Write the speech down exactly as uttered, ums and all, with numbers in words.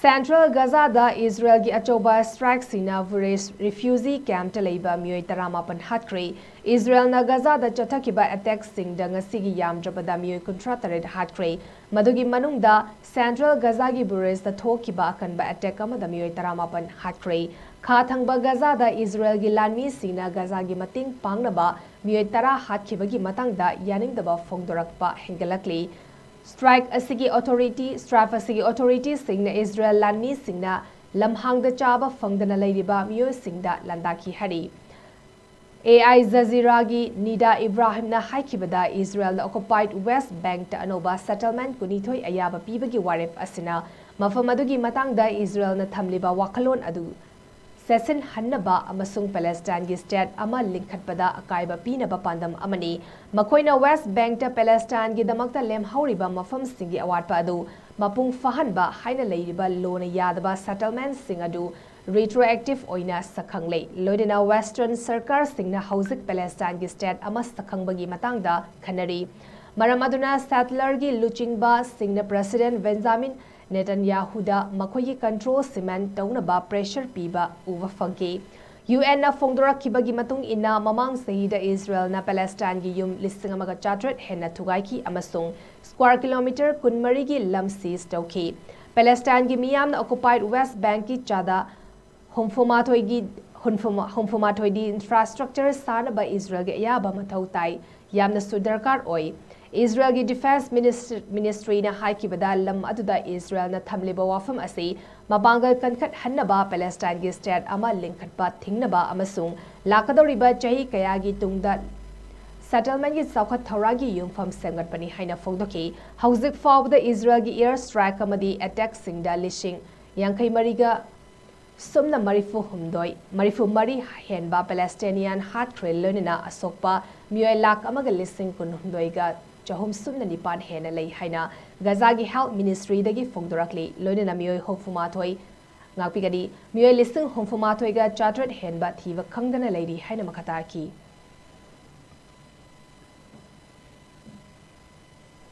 Central Gaza-ꯗ ꯏꯖꯔꯦꯜꯒꯤ ꯑꯆꯧꯕ strike-ꯁꯤꯡꯅ Buresh refugee camp-ꯇ ꯂꯩꯕ ꯃꯤꯑꯣꯏ ꯇꯔꯥꯃꯥꯄꯟ ꯍꯥꯠꯈ꯭ꯔꯦ꯫ ꯏꯖꯔꯦꯜꯅ ꯒꯥꯖꯥꯗ ꯆꯠꯊꯈꯤꯕ attack-ꯁꯤꯡꯗ ꯉꯁꯤꯒꯤ ꯌꯥꯝꯗ꯭ꯔꯕꯗ ꯃꯤꯑꯣꯏ ꯀꯨꯟꯊ꯭ꯔꯥ ꯇꯔꯦꯠ ꯍꯥꯠꯈ꯭ꯔꯦ꯫ ꯃꯗꯨꯒꯤ ꯃꯅꯨꯡꯗ Central Gaza-ꯒꯤ Buresh-ꯇ ꯊꯣꯛꯈꯤꯕ ꯑꯀꯟꯕ attack ꯑꯃꯗ ꯃꯤꯑꯣꯏ ꯇꯔꯥꯃꯥꯄꯟ ꯍꯥꯠꯈ꯭ꯔꯦ꯫ ꯈꯥ ꯊꯪꯕ ꯒꯥꯖꯥꯗ ꯏꯖꯔꯦꯜꯒꯤ ꯂꯥꯟꯃꯤꯁꯤꯡꯅ ꯒꯥꯖꯥꯒꯤ ꯃꯇꯦꯡ ꯄꯥꯡꯅꯕ ꯃꯤꯑꯣꯏ ꯇꯔꯥ ꯍꯥꯠꯈꯤꯕꯒꯤ ꯃꯇꯥꯡꯗ ꯌꯥꯅꯤꯡꯗꯕ ꯐꯣꯡꯗꯣꯔꯛꯄ ꯍꯦꯟꯒꯠꯂꯛꯂꯤ꯫ Strike ꯑꯁꯤꯒꯤ authority, strike ꯑꯁꯤꯒꯤ authority-ꯁꯤꯡꯅ ꯏꯖꯔꯦꯜ ꯂꯥꯟꯃꯤꯁꯤꯡꯅ ꯂꯝꯍꯥꯡꯗ ꯆꯥꯕ ꯐꯪꯗꯅ ꯂꯩꯔꯤꯕ ꯃꯤꯑꯣꯏꯁꯤꯡꯗ ꯂꯥꯟꯗꯥꯈꯤ ꯍꯥꯏꯔꯤ꯫ ꯑꯦ ꯑꯥꯏ ꯖꯖꯤꯔꯥꯒꯤ ꯅꯤꯗꯥ ꯏꯕ꯭ꯔꯥꯍꯤꯝꯅ ꯍꯥꯏꯈꯤꯕꯗ, ꯏꯖꯔꯦꯜꯅ occupied West Bank-ꯇ ꯑꯅꯧꯕ settlement ꯀꯨꯟꯅꯤꯊꯣꯏ ꯑꯌꯥꯕ ꯄꯤꯕꯒꯤ ꯋꯥꯔꯦꯞ ꯑꯁꯤꯅ ꯃꯐꯝ ꯑꯗꯨꯒꯤ ꯃꯇꯥꯡꯗ ꯏꯖꯔꯦꯜꯅ ꯊꯝꯂꯤꯕ ꯋꯥꯈꯜꯂꯣꯟ ꯑꯗꯨ ꯆꯦꯠꯁꯤꯟꯍꯟꯅꯕ ꯑꯃꯁꯨꯡ ꯄꯦꯂꯦꯁꯇꯥꯏꯟꯒꯤ state ꯑꯃ ꯂꯤꯡꯈꯠꯄꯗ ꯑꯀꯥꯏꯕ ꯄꯤꯅꯕ ꯄꯥꯟꯗꯝ ꯑꯃꯅꯤ꯫ ꯃꯈꯣꯏꯅ West Bank-ꯇ ꯄꯦꯂꯦꯁꯇꯥꯏꯟꯒꯤꯗꯃꯛꯇ ꯂꯦꯝꯍꯧꯔꯤꯕ ꯃꯐꯝꯁꯤꯡꯒꯤ ꯑꯋꯥꯠꯄ ꯑꯗꯨ ꯃꯄꯨꯡ ꯐꯥꯍꯟꯕ ꯍꯥꯏꯅ ꯂꯩꯔꯤꯕ ꯂꯣꯅ ꯌꯥꯗꯕ settlement-ꯁꯤꯡ ꯑꯗꯨ retroactive ꯑꯣꯏꯅ ꯁꯛꯈꯪꯂꯦ, ꯂꯣꯏꯅꯅ Western ꯁꯔꯀꯥꯔꯁꯤꯡꯅ ꯍꯧꯖꯤꯛ ꯄꯦꯂꯦꯁꯇꯥꯏꯟꯒꯤ state ꯑꯃ ꯁꯛꯈꯪꯕꯒꯤ ꯃꯇꯥꯡꯗ ꯈꯟꯅꯔꯤ꯫ ꯃꯔꯝ ꯑꯗꯨꯅ settler-ꯒꯤ ꯂꯨꯆꯤꯡꯕꯁꯤꯡꯅ President Benjamin ꯅꯦꯇꯟꯌꯥꯍꯨꯗ ꯃꯈꯣꯏꯒꯤ control cement ꯇꯧꯅꯕ pressure ꯄꯤꯕ ꯎꯕ ꯐꯪꯈꯤ꯫ UN-ꯅ ꯐꯣꯡꯗꯣꯔꯛꯈꯤꯕꯒꯤ ꯃꯇꯨꯡ ꯏꯟꯅ, ꯃꯃꯥꯡ ꯆꯍꯤꯗ ꯏꯖꯔꯦꯜꯅ ꯄꯦꯂꯦꯁꯇꯥꯏꯟꯒꯤ ꯌꯨꯝ ꯂꯤꯁꯤꯡ ꯑꯃꯒ ꯆꯥꯇ꯭ꯔꯦꯠ ꯍꯦꯟꯅ ꯊꯨꯒꯥꯏꯈꯤ ꯑꯃꯁꯨꯡ square kilometer ꯀꯨꯟꯃꯔꯤꯒꯤ ꯂꯝ seize ꯇꯧꯈꯤ꯫ ꯄꯦꯂꯦꯁꯇꯥꯏꯟꯒꯤ ꯃꯤꯌꯥꯝꯅ occupied West Bank-ꯀꯤ ꯆꯥꯗ ꯍꯨꯝꯐꯨꯃꯥꯊꯣꯏꯒꯤ, ꯍꯨꯝꯐꯨꯃꯥ-, ꯍꯨꯝꯐꯨꯃꯥꯊꯣꯏꯗꯤ infrastructure ꯁꯥꯅꯕ ꯏꯖꯔꯦꯜꯒꯤ ꯑꯌꯥꯕ ꯃꯊꯧ ꯇꯥꯏ, ꯌꯥꯝꯅꯁꯨ ꯗꯔꯀꯥꯔ ꯑꯣꯏ꯫ ꯏꯖꯔꯦꯜꯒꯤ Defense Minis-, Ministry-ꯅ ꯍꯥꯏꯈꯤꯕꯗ, ꯂꯝ ꯑꯗꯨꯗ ꯏꯖꯔꯦꯜꯅ ꯊꯝꯂꯤꯕ ꯋꯥꯐꯝ ꯑꯁꯤ ꯃꯄꯥꯡꯒꯜ ꯀꯟꯈꯠꯍꯟꯅꯕ, ꯄꯦꯂꯦꯁꯇꯥꯏꯟꯒꯤ state ꯑꯃ ꯂꯤꯡꯈꯠꯄ ꯊꯤꯡꯅꯕ ꯑꯃꯁꯨꯡ ꯂꯥꯛꯀꯗꯧꯔꯤꯕ ꯆꯍꯤ ꯀꯌꯥꯒꯤ ꯇꯨꯡꯗ settlement-ꯒꯤ ꯆꯥꯎꯈꯠ ꯊꯧꯔꯥꯡꯒꯤ ꯌꯨꯝꯐꯝ ꯁꯦꯝꯒꯠꯄꯅꯤ ꯍꯥꯏꯅ ꯐꯣꯡꯗꯣꯛꯈꯤ꯫ ꯍꯧꯖꯤꯛ ꯐꯥꯎꯕꯗ ꯏꯖꯔꯦꯜꯒꯤ air strike ꯑꯃꯗꯤ attack-ꯁꯤꯡꯗ ꯂꯤꯁꯤꯡ ꯌꯥꯡꯈꯩ ꯃꯔꯤꯒ ꯁꯨꯞꯅ ꯃꯔꯤꯐꯨ ꯍꯨꯝꯗꯣꯏ, ꯃꯔꯤꯐꯨ ꯃꯔꯤ ꯍꯦꯟꯕ Palestinian ꯍꯥꯠꯈ꯭ꯔꯦ, ꯂꯣꯏꯅꯅ ꯑꯁꯣꯛꯄ ꯃꯤꯑꯣꯏ ꯂꯥꯈ ꯑꯃꯒ ꯂꯤꯁꯤꯡ ꯀꯨꯟꯍꯨꯝꯗꯣꯏꯒ ꯆꯍꯨꯝ ꯁꯨꯞꯅ ꯅꯤꯄꯥꯟ ꯍꯦꯟꯅ ꯂꯩ ꯍꯥꯏꯅ ꯒꯥꯖꯥꯒꯤ Health Ministry-ꯗꯒꯤ ꯐꯣꯡꯗꯣꯔꯛꯂꯤ꯫ ꯂꯣꯏꯅꯅ ꯃꯤꯑꯣꯏ ꯍꯨꯝꯐꯨꯃꯥꯊꯣꯏ, ꯉꯥꯛꯄꯤꯒꯅꯤ, ꯃꯤꯑꯣꯏ ꯂꯤꯁꯤꯡ ꯍꯨꯝꯐꯨꯃꯥꯊꯣꯏꯒ ꯆꯥꯇ꯭ꯔꯦꯠ ꯍꯦꯟꯕ ꯊꯤꯕ ꯈꯪꯗꯅ ꯂꯩꯔꯤ ꯍꯥꯏꯅ ꯃꯈꯥ ꯇꯥꯈꯤ꯫